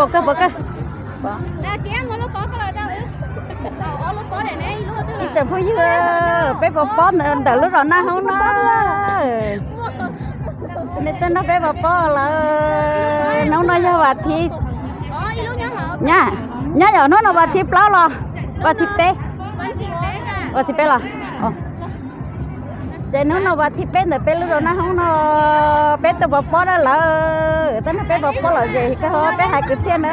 Pom kawg, pom kawg. Ib tsoom phooj ywg, peb pov pob ntawm lub zos Naj Hoob no. Nej twb nrog peb pov pob lawm. Hnub no yog vas thiv, nyob, nyob yog hnub no vas thiv plaub los vas thiv peb? Vas thiv peb los. Ces hnub no vas thiv peb ntawm peb lub zos Naj Hoob no, peb twb pov pob dab lawm, twb nrog peb pov pob lom zem kawg, peb hais kwv txhiaj na.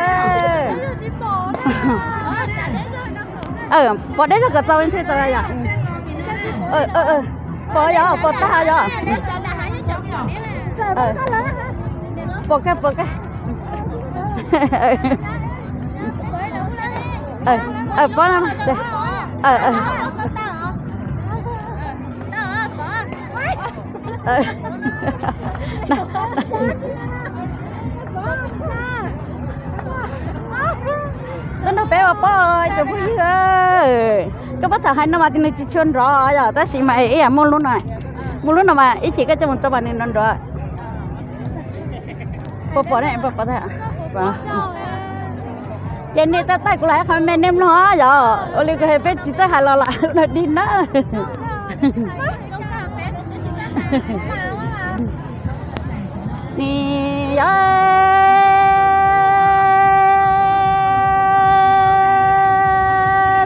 Pov deb zog kom txaus ntxhi txaus yom. Pov yog pov tag yom. Pov kawg, pov kawg. Pov no. Koj nrog peb ua poj ib tsoom phooj ywg, koj pab tham hais no mas nws tsis tshua nrov yom, tab sis mas ib yam muaj lub no, muaj lub no mas ib chim koj coj mus tso mas nws nrov nrov. Puas pom ne? Puas pom? Ces nej tab tais kuv los ib qho me nej mloog yom, ua li kuv hais peb tsis txawj hais los lam no dig na. Ni yog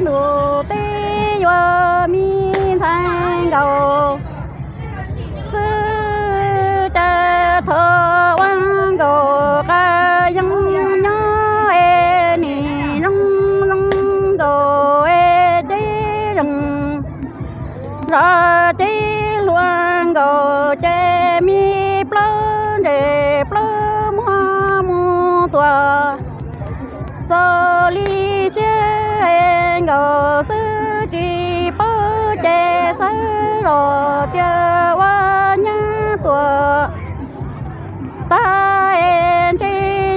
ntuj teb yuav me ntxhais nkaus xwb, cas thov ua nkaus qab yeej nyob es nim zoo zoo nkaus es deb zeeg, zov ces hluas nkaus ces me plaub ntsej plaub muag mus tuaj. Xaus li xib es nkaus xwb tsis paub ces xawb los tias ua nyab tuaj tag es ntshe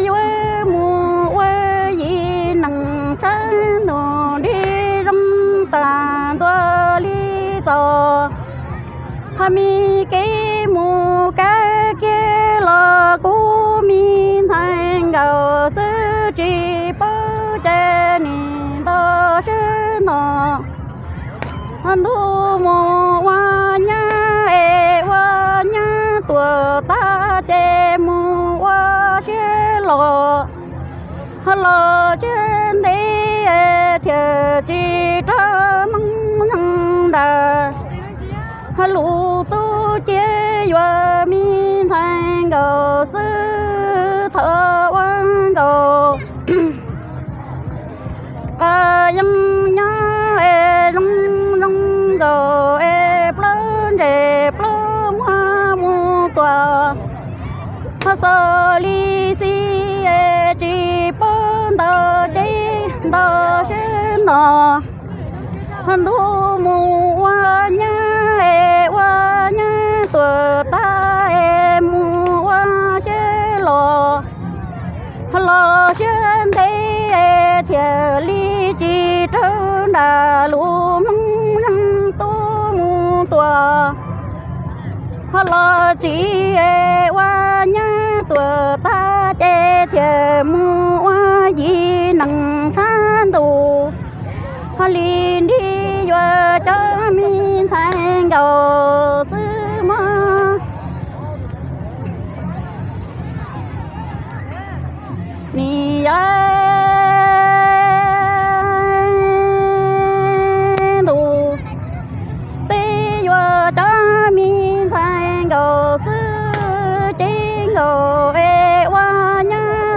yuav mus ua yim neeg tshab ntuj dig zoo tag ntua li txos. Ho me kev mus kab kiag los kuv me ntxhais nkaus xwb tsis paub ces nim nto sab no. Ntuj mus ua nyab es ua nyab tuaj tag ces mus ua siab los, los siab ntev thiaj tsis raug Hmoob neeg nrag. Lus tub cia yuav me ntxhais nkaus xwb thov ua nkaus qab yeej nyob es zoo zoo nkaus es plaub ntsej plaub muag mus tuaj. Xaus li xib es tsis paub nto ces nto sab no. Ntuj mus ua nyab es ua nyab tuaj tag es mus ua siab los, los siab ntev thiaj li tsis raug nrag lus Hmoob neeg tub mus tuaj. Ho los tsis es ua nyab tuaj tag ces thiaj mus ua yim neeg tshab ntuj. Ho li nrig yuav cov me ntxhais nkaus xwb mog. Nim yog ntuj teb yuav cov me ntxhais nkaus xwb ces nkaus es ua nyab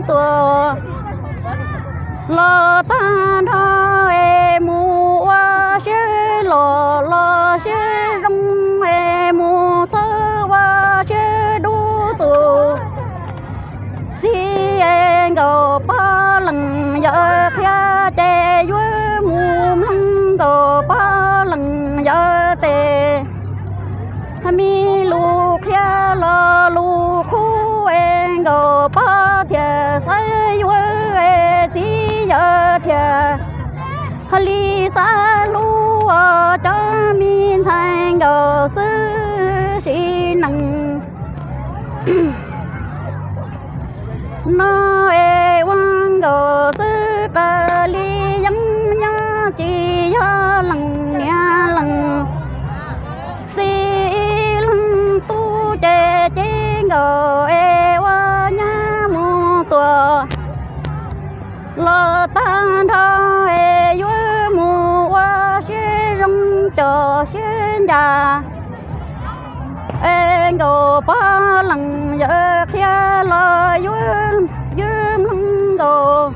es nkaus pog leej yawg qhia los yuav mloog nkaus.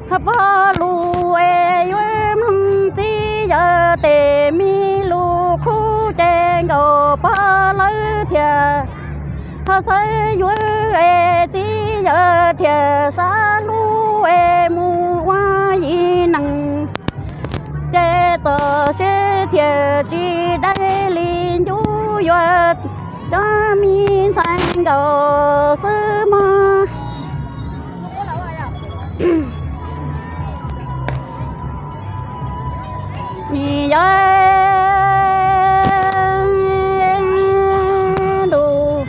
Ho pog lus es yuav mloog txiv yawg tes, me lus qhuab ces nkaus pog lawv thiaj ho xav yuav es txiv yawg thiaj xav hlub es mus ua yim neeg. Ces txoj sia thiaj tsis dai li ncuj yuav cov me ntxhais nkaus xwb mog. Yog ntuj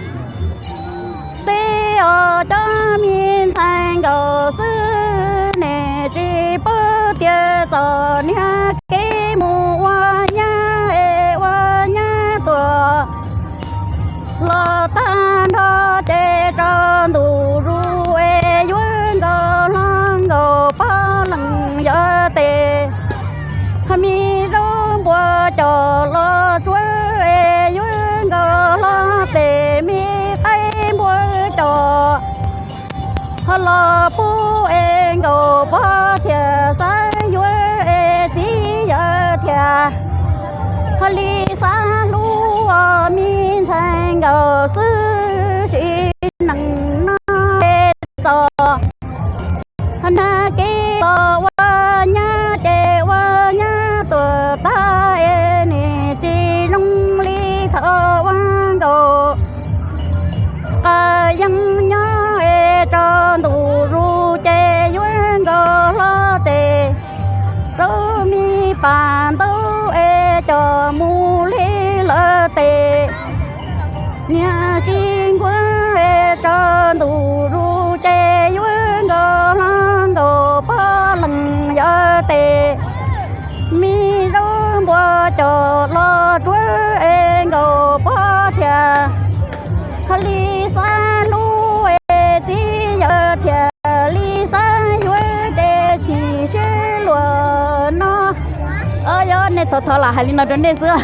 teb os, cov me ntxhais nkaus xwb, nej tsis paub tias txom nyem kev mus ua nyab es ua nyab tuag los tag nrho ces tsaus ntuj zus es yuav nkaus hlob nkaus pog leej yawg tes. Ho me zaub npua coj los tsuav es yuav nkaus hlob tes, me qaib npua coj ho los pub es nkaus pog thiaj xav yuav es txiv yawg thiaj ho li xav hlub os. Me ntxhais nkaus xwb sim neej no es txom nyem kev los ua nyab ces ua nyab tuag tag es nej tsis zoo li thaum ua nkaus. Qhov yeej nyob es tsaus ntuj zus ces yuav nkaus hlob tes, rau me pas ntaub es coj mus hle lawv tes. Niag tsis nquag es tsaus ntuj zus ces yuav nkaus hlob nkaus pog leej yawg tes. Me zaub npua coj los tsuav es nkaus pog thiaj ho li xav hlub es txiv yawg thiaj li xav yuav ces chim siab luaj no. Yog nej thov thov lam hais li no rau nej xwb.